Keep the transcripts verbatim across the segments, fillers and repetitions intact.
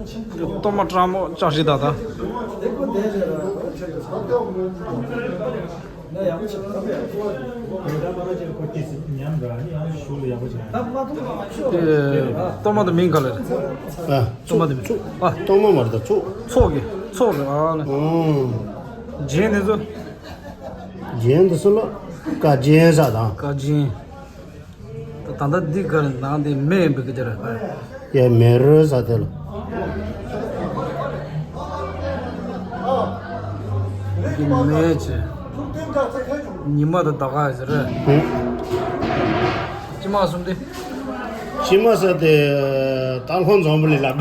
གཏོར་མ་སྤྲང་མོ་ལྕགས་བཞི་དག་དང་། གཏོར་མ་དེ་མིང་ག་ལ་རེད། ཨ། གཏོར་མ་དེ་མིང་། ཨ། གཏོར་མ་མ་རེད་ད། ཚོགས། ཚོགས་ཀྱི་ཚོགས་རེད། ཨ་ལེ། ཨང་། རྒྱན་དེ་ཚོ། རྒྱན་དེ་ཚོ་ལ་བཀའ་རྒྱན་ཟེར་དང་། བཀའ་རྒྱན། ད་ད་ལྟ་འདི་ག་རེ་ནང་དེ་མེ་འབུད་ཀྱི་དེ་རེད། ཡ་མེ་རོལ་ཟེར་དེ་ལ། འདི་མེ་ཆེ། ཉི་མ་དང་ཟླ་བ་ཟེར་རེད། ཧུམ། ཅི་མ་གསུམ་དེ། ཅི་མ་ཟེར་དེ། སྟག་ལྷུང་འཛོམས་པོ་ལས་ལབ།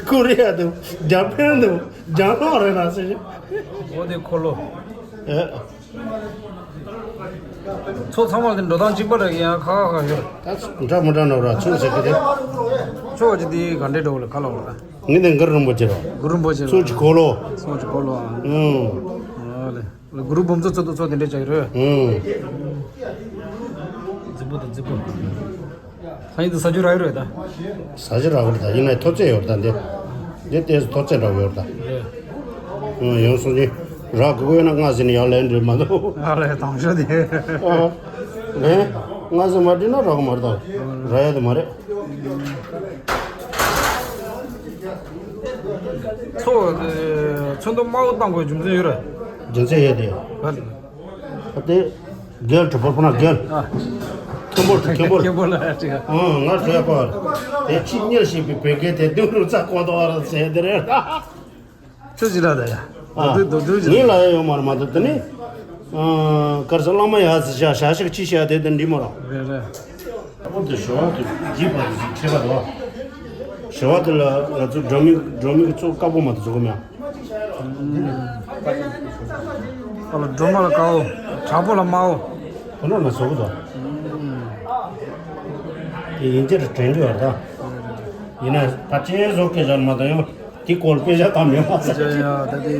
ཀོ་རི་ཡ་དེ། རྒྱ་ཕན་དེ། རྒྱ་ནག་རེད་ན་ཟེར། འོ་དེ་འཁོར་ལོ། ཨེ། ཚོགས་ཚང་མ་དེ་འགྲོ་སྟངས་གཅིག་པ་རེད། ཡང་ཁ་ཁ་ཁ་ཡོད། ད་འདྲ་མི་འདྲ་ནོར་ར་ཚུགས་ཟེར་གི་དེ། ཚོགས་ཀྱི་དེ་ག་འདྲས་འགྲོ་ལ་ཁ་ལོ་ལ། ངས་དེ་གུ་རུ་རིན་པོ་ཆེ་ར། གུ་རུ་རིན་པོ་ཆེ་ལ། ཚོགས་ཀྱི་འཁོར་ལོ། ཚོགས་ཀྱི་འཁོར་ལོ་ཨང་། ཨང་། ཨ་ལེ། གུ་རུ་འབུམ་ཚོགས་ཚོགས་དུ་ཚོགས་དེ་འདྲས་བྱ་ཡི་རོ། ཨང་། རྫིག་པོ་དང་རྫིག་པོ། ཁ་ཡིན་དུ་ཟ་རྒྱུ་རག་ཡོད་རེད་ད། ཟ་རྒྱུ་རག་གི་རེད་ད། ཡིན་ནའི་ཐོ་ཚད་ཡོད་རེད་ད་འདི། འདི་ལྟས་སུ་ཐོ་ཚད་འདྲ་བོ་ཡོད་རེད་ད། རེད། ཨང་། ཡང་སོང་ཅི། རག་དགོས་ན་སྔ་ཟིན་ཡར་ལེན་འདྲི་མ་གཏོགས། ཨ་ལས་དང་ཤོས་དེ། ཨ། ལན། སྔ་ཟིན་མ་འདྲི་ན་རག་གི་མ་རེད་ད། རག་ཡ་དེ་མ་རེད། ཚོགས། ཚོགས་འདུ་དམའ་བོ་བཏང་དགོས་རྒྱུ་མཚན་ཡོད་རེད། རྒྱུ་མཚན་ཡོད་དེ། ཨ་དེ། རྒྱལ་གྲུ་པོ་ཕོ་ན་རྒྱལ། ཨ། མཁན་པོ་མཁན་པོ། མཁན་པོ་ལ་ཅིག་ཨང་། ང་གྲོས་པ། དེ་ཕྱི་གཉེར་ཞིག་པའི་བོད་སྐད་དེ་དུང་རུ་རྩ་གོ་དོ་བ་ར་ཟེར་དེ་རེད། ཚོད་ཅི་ལ་ད་ཡ། ཨ། དུ་དུ་དུ་ངའི་ལ་ཡ་ཡོད་མ་རེད་མ་གཏོགས་དེ་ནི། ཨ། གར་ས་བླ་མ་ཡ་ཟི་ཤ་ཤ་ཤ་ཅི་ཤ་དེ་དེ་འདི་མ་ར། རེད་རེད། ཨ་ཁོ་དེ་ཞོ་བ་དེ་རྒྱས་པ་དེ་ཅིག་ཁྱད་པར་འདུག་ཞོ་བ་དེ་ལ་ང་ཚོ་སྒྲོལ་མའི་སྒྲོལ་མའི་གི་གཙོ་དཀར་པོ་མ་དེ་བཟོ་གི་མེད། ཨ་ལ་སྒྲོལ་མ་ལ་དཀར་པོ། དྲག་པོ་ལ་དམར་པོ། ཁོ་ན་ན་བཟོ་གི་འདུག་དེ་ཡིན་གྱི་རེད་དྲན་གྱི་ཡོད་ད། ཡིན་ན་ཕལ་ཆེར་བཟོ་སྐད་ཆ་མ་དང་ཡང་དེ་སྐོར་དཔེ་ཆ་དག་མེད་པ་ཟེར། ཡ་ཡ་ད་དེ།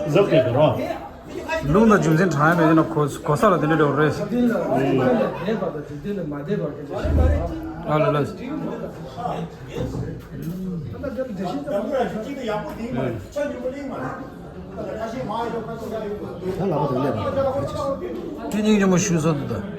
བཟོ་སྐད་གི་རོ། ལུང་དང་རྒྱུ་མཚན་དྲང་ཡ་མེད་ན་གོ་གོ་ས་ལ་དེ་འདྲ་འགྲོ་རེད། ཨ་ལ་ལ། ད་ལ་བ་དང་ལས་པ། ཁྱེད་སྙིང་རྗེ་མོ་ཞུ་སོ་འདུག་ད།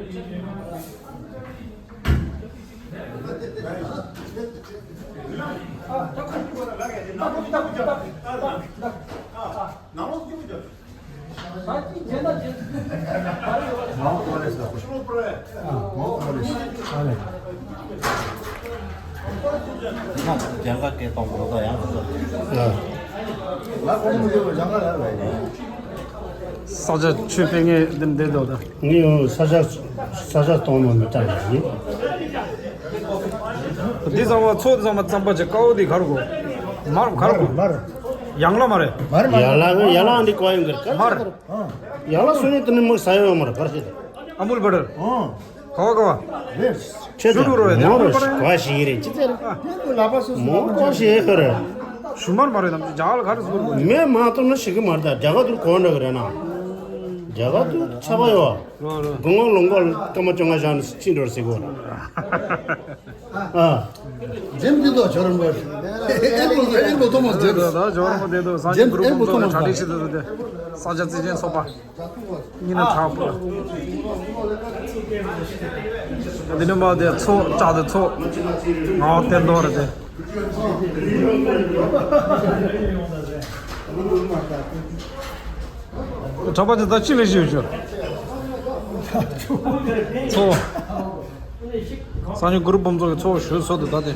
ས་ཆ་ཆོས་སྤེལ་མཁན་འདི་འདི་འདུག་ད། ངས་ཡང་ས་ཆ་ས་ཆ་གཏོང་མ་མི་བཏང་ཡིན། འདི་ཚང་མ་ཚོགས་འདི་ཚང་མ་རྩམ་པ་ཅིག་དཀར་པོ་འདི་ག་རུ་གོ། མར་ག་རུ་གོ། མར། ཡང་ལ་མ་རེད། མར་མར། ཡ་ལ་ཡ་ལ་འདི་གོ་ཡིན་གི་ག་མར། ཡ་ལ་སུ་ནི་དེ་ནི་མི་ས་ཡོད་མ་རེད་གར་ཞིག་ཨ་མུལ་བ་ཏར། ཨང་། ག་བ་ག་བ། རེད། ཆེ་ཤུ་དུ་རོ་ཡ་མོ་རོ་ཤི་ག་བ་ཞིག་རེད་ཅི་ཟེར། ལ་པ་སུ་མོ་ག་བ་ཞིག་རེད། ཤུ་མར་མ་རེད་དམ་ཅི་ཇག་ལ་ག་རེ་སུ་རོ། མེ་མ་ཏོ་ན་ཞིག་གི་མར་ད་རྒྱ་ག་དུ་གོ་འདྲ་གི་རེད་ན། རྒྱ་ག་དུ་ཆ་བ་ཡོ། རོ་རོ། གོང་ལོང་གོ་ལ་ཀ་མ་ཅོ་ང་ཞང་ནི་ཅི་འགྲོ་ཟེར་གོ། ཨ། ཇེམ་ཏི་དོ་ཇོ་རམ་རོ། ཨེ་ལོ་ཨེ་ལོ་ཐོ་མོ་ཇེམ། ད་ཇོ་རམ་རོ་དེ་དོ་སང་ཉིན་གུ་རུ་ཀོང་ཚོགས་ལ་གྲ་སྒྲིག་བྱེད་དོ་དེ། ས་ཆ་རྩིས་ཅན་ཚོགས་པ། ཉིན་ན་ཆག་པོ། འདི་ནི་མ་དེ་ཚོགས་བཅག་དེ་ཚོགས། ང་བ་བསྟན་དོ་རེད་དེ། གྲྭ་པ་དེ་ད་ཅི་ལས་ཞིག་ཡོད་ཆོག་ཚོགས། སང་ཉིན་གུ་རུ་འབུམ་ཚོགས་ཀྱི་ཚོགས་ཞུ་སོ་དུ་ད་དེ།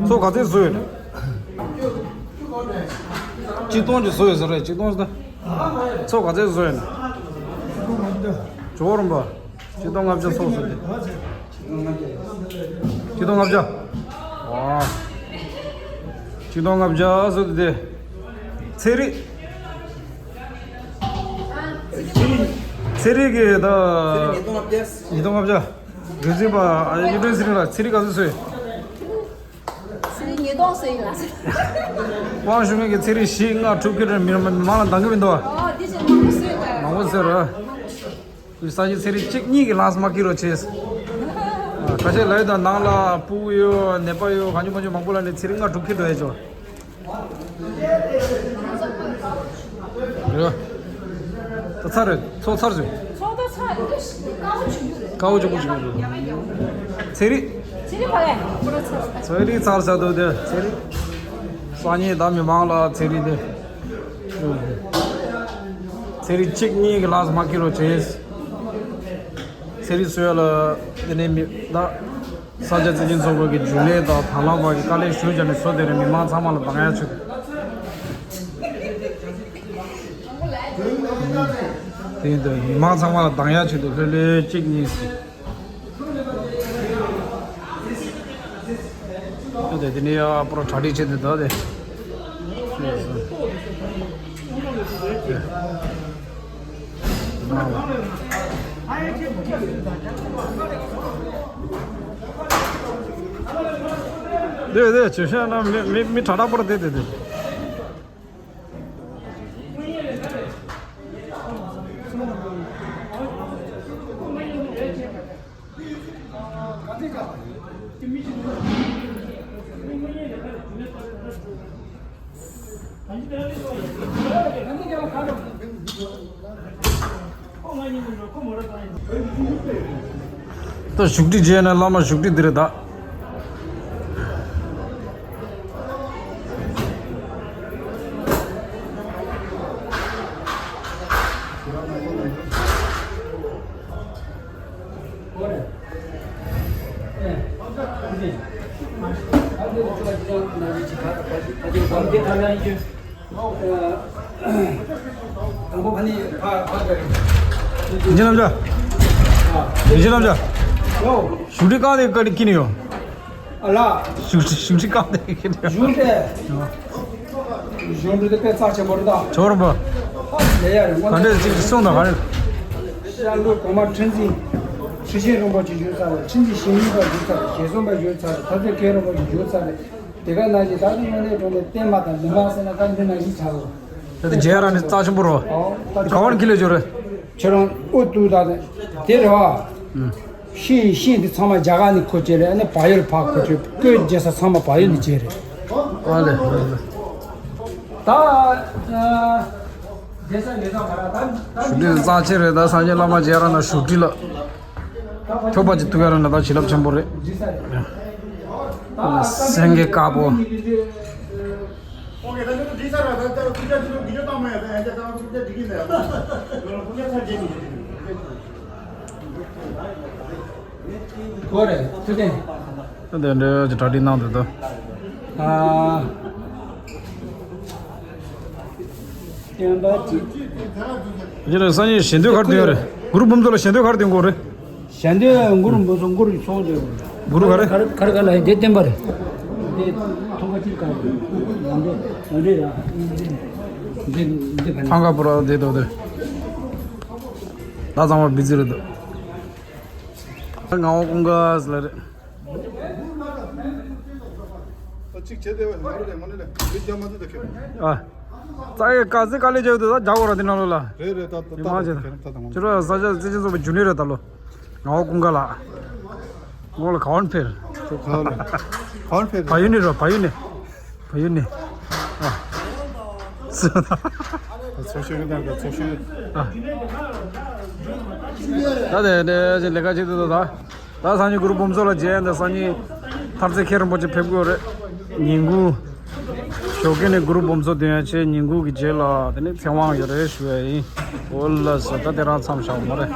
ཚོགས་ག་ཚད་བཟོས་ཡོད་ན། གཅིག་སྟོང་ཅིག་བཟོས་ཡོད་ས་རེད་གཅིག་སྟོང་ཟེར་ན། ཚོགས་ག་ཚད་བཟོས་ཡོད་ན། ཇོ་བོ་རིན་པོ། གཅིག་སྟོང་ལྔ་བརྒྱ་ཚོགས་བཟོས་ཏེ། གཅིག་སྟོང་ལྔ་བརྒྱ། ཨ། གཅིག་སྟོང་ལྔ་བརྒྱ་བཟོས་ཏེ། ཚེ་རིང་། ཚེ་རིང་གི་ད། ཉིས་སྟོང་ལྔ་བརྒྱ། རྒྱུ་མཚན་པ་ཨ་ཡུ་ཏྲེན་ཚེ་རིང་ལ་ཚེ་རིང་ག་ཚོད་བཟོས། ཚེ་རིང་ཉིས་སྟོང་ཟེར་ཡིན་ལ་ཟེར། དབང་ཞུ་མཁན་གྱི་ཚེ་རིང་བཞི་ལྔ་དྲུག་ཁྱེར་མི་མང་ལ་འདང་གི་མི་འདུག་ཨོ་འདི་ཚོ་མང་པོ་བཟོས་ད། མང་པོ་བཟོས་ར། ས་ཆ་ཚེ་རིང་གཅིག་གཉིས་ཀྱི་ལགས་མ་ཁྱེར་རོགས་བྱས། ཁ་ཤས་ལ་ཡོད་དང་ནང་ལ་སྤུ་གུ་ཡོད། ནད་པ་ཡོད། གང་བྱུང་མང་བྱུང་མང་པོ་ལ་ནི་ཚེ་རིང་ལྔ་དྲུག་ཁྱེར་འགྲོ་ཡ་ཆོག་ཡོད། ད་ཚར་རེད། ཚོ་ཚར་བྱུང་། ཚོ་ད་ཚར་རེད། དཀའ་བ་ཆེན་པོ་ཞིག་རེད། ཚེ་རིང་། ཚེ་རིང་ཕ་གི་ཚེ་རིང་ཚར་ས་འདུག་དེ་ཚེ་རིང་། སང་ཉིན་ད་མི་མང་ལ་ཚེ་རིང་དེ། ཚེ་རིང་གཅིག་གཉིས་ཀྱི་ལགས་མ་ཁྱེར་རོགས་བྱེད། ཚེ་རིང་བཟོས་ལ་དེ་ནས་མི་ད་ས་ཆ་བཙན་བྱོལ་ཚོགས་པ་གི་རྒྱུན་ལས་དང་དང་བླངས་པ་གི་དཀའ་ལས་ཞུ་བྱས་ནས་བཟོ་དེ་རེད། མི་མང་ཚང་མ་ལ་འདང་ཡ་བྱེད། དེ་ཡིན་དུས་མི་མང་ཚང་མ་ལ་འདང་ཡ་བྱེད་དུ་ལྷོད་ལྷོད་གཅིག་གཉིས་ཟེར། ཨ་དེ་དེ་ནས་ཡ་པོ་ར་གྲ་སྒྲིག་བྱེད་དུ་འདུག་དེ། དེ་དེ་བྱེད་ཤ་ན་མི་མི་མི་གྲ་གྲ་པོ་ར་དེ་དེ་དེ། ད་བཞུགས་ཁྲི་བྱས་ན་བླ་མ་བཞུགས་ཁྲི་འདི་རེད་ད། ཡིན་ནམ་ཅག་ཡིན་ནམ་ཅག་བཞུགས་ཁྲི་བཀང་དེ་བཀའ་དྲིན་སྐྱིད་ནི་ཡོད། ཨ་ལ། བཞུགས་བཞུགས་ཁྲི་བཀང་དེ་སྐྱིད་ནི་ཡོད། བཞུགས་ཏེ། གཞུང་འབྲེལ་དེ་དཔེ་རྩ་ཆེན་པོ་རེད་ད། ཇོ་རིན་པོ། ལས་ཡ་རེད་ངོ་། ག་འདྲས་ཅིག་གསུངས་དང་ག་རེ། ཤར་ལུགས་གོང་མ་ཁྲི་འཛིན། ཁྲི་ཆེན་རིན་པོ་ཆེ་བཞུགས་ཚར་རེད། ཁྲི་འཛིན་ཞིང་ཡིག་པ་བཞུགས་ཚར་རེད། ཞལ་གསུམ་པ་བཞུགས་ཚར་རེད། ཐ་ཚིག་མཁན་རིན་པོ་ཆེ་བཞུགས་ཚར་རེད། དེ་ག་ནང་བཞིན་ད་ལྟ་དངོས་གནས་དྲང་གནས་བསྟན་པ་དང་ལུང་པ་ཟེར་ན་ད་འདི་ནང་བཞིན་ཆགས་སོང་། ད་དེ་རྗེས་རང་ནས་རྩ་ཆེན་པོ་རོ། ཨོ་ད་ག་བར་ཁྱི་ལས་སྦྱོར་རེད། ཁྱེད་རང་ཨུ་ཏུ་ད་དེ་རེད་བ། ཤིང་ཤིང་དེ་ཚང་མ་རྒྱ་གར་ནས་འཁུར་བྱས་རེད། ཨ་ནི་བལ་ཡུལ་ཕར་འཁུར་བྱས་བཀོད་རྒྱག་ས་ཚང་མ་བལ་ཡུལ་ནས་བྱས་རེད། ཨ་ལེ་ཨ་ལེ། ད་རྒྱལ་ས་ལས་ས་མ་ར་ད་བཞུགས་ཁྲི་རྩ་ཆེ་རེད། ད་སངས་རྒྱས་བླ་མ་རྗེ་རང་ན་བཞུགས་ཁྲི་ལ་ཁྱོད་པ་ཅིག་ཐུག་ཡ་ར་ན་ད་བྱིན་རླབས་ཆེན་པོ་རེད། སེང་གེ་དཀར་པོ། གོ་རེ་ཐུ་ཏན། ཐུ་ཏན་འདྲ་ཅིག་གྲ་སྒྲིག་གནང་འདུག་ད། ཨ། སྟོན་པ་ཅིག་ཡིན་ན་སང་ཉིན་ཞལ་འདོན་ག་རེ་འདོན་ཡོད་རེད། གུ་རུ་འབུམ་ཚོགས་ལ་ཞལ་འདོན་ག་རེ་འདོན་དགོས་རེད། ཞལ་འདོན་གུ་རུ་འབུམ་ཚོགས་གུ་རུ་ཚོགས་འདོན། གུ་རུ་ག་རེ། ག་རེ་ག་རེ་ག་ལ་འདི་བསྟན་པ་རེད། འདི་ཐོག་ཁ་ཅིག་ག་རེ། འདི་འདི་ར། འདི་འདི་ག་ནས། ཐང་ག་པུ་ར་འདི་དོ་དེ། ད་ཚང་མ་བི་ཛི་རེད་འདུག་ངག་དབང་ཀུན་དགའ་ཟེར་ལ་རེད། ད་གཅིག་བྱས་ཏེ་བས་ང་རེ་ལས་ང་རེ་ལས་མི་རྒྱ་མ་འདི་ད་ཁྱོད། ཨ། རྩ་ཡི་དཀའ་ཚེ་དཀའ་ལས་བརྒྱབ་འདུག་ད་རྒྱ་གོ་ར་འདི་ནང་ལོགས་ལ། རེད་རེད། ད་ད་མི་མང་ད་ཆེ་ད་ད་ད་ད་ང་། ཁྱོད་ར་ས་ཆ་རྩེ་ཆེན་ཚོགས་པའི་རྒྱུན་ལས་རེད་ད་ལོ། ངག་དབང་ཀུན་དགའ་ལགས། ངོ་ལ་ག་བར་ཕེབས། ཁྱོད་ག་ལ། ག་བར་ཕེབས་རེད། བལ་ཡུལ་ནས་རོ་བལ་ཡུལ་ནས། བལ་ཡུལ་ནས། ཨ། ཚོགས་ཞུགས་དང་ཚོགས་ཞུགས། ཨ། ད་དེ་དེ་ལས་ཀ་བྱེད་དུ་ད། ད་སང་ཉིན་གུ་རུ་འབུམ་ཚོགས་ལ་མཇལ་ཡ་འདི་སང་ཉིན་ཐར་རྩེ་མཁན་རིན་པོ་ཆེ་ཕེབས་དགོས་རེད། ཉིན་གུང་། ཞོགས་ཀས་ནས་གུ་རུ་འབུམ་ཚོགས་འདོན་ཡ་བྱས་ཉིན་གུང་གི་རྗེས་ལ་དེ་ནས་ཚེ་དབང་ཡོད་རེད་ཞུ་ཡ་ཡིན། འོ་ལགས་སོ། ད་དེ་རང་མཚམས་བཞག་མ་རེད།